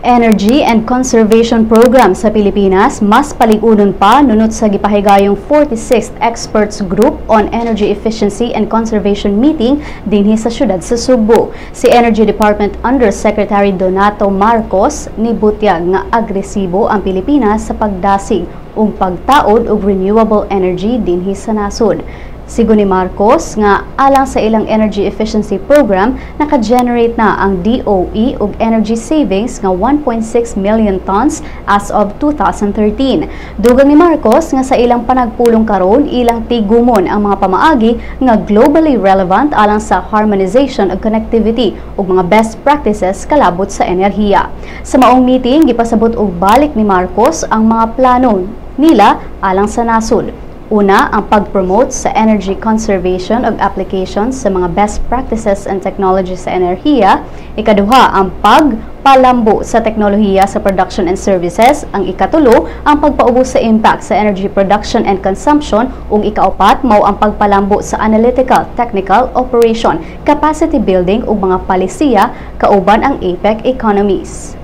Energy and Conservation Program sa Pilipinas mas palig-unon pa nunot sa gipahigayong 46th Experts Group on Energy Efficiency and Conservation meeting dinhi sa syudad sa Sugbo. Si Energy Department Undersecretary Donato Marcos nibutyag nga agresibo ang Pilipinas sa pagdasig ug pagtaod og renewable energy dinhi sa nasod. Sigon ni Marcos nga alang sa ilang energy efficiency program, naka-generate na ang DOE og energy savings nga 1.6 million tons as of 2013. Dugang ni Marcos nga sa ilang panagpulong karon, ilang tigumon ang mga pamaagi nga globally relevant alang sa harmonization ug connectivity ug mga best practices kalabot sa enerhiya. Sa maong meeting, gipasabot og balik ni Marcos ang mga plano nila alang sa nasod. Una, ang pag-promote sa energy conservation ug applications sa mga best practices and technology sa enerhiya. Ikaduha, ang pagpalambo sa teknolohiya sa production and services. Ang ikatulo, ang pagpaubos sa impact sa energy production and consumption. Ug ikaupat, mao ang pagpalambo sa analytical, technical, operation, capacity building ug mga palisiya kauban ang APEC economies.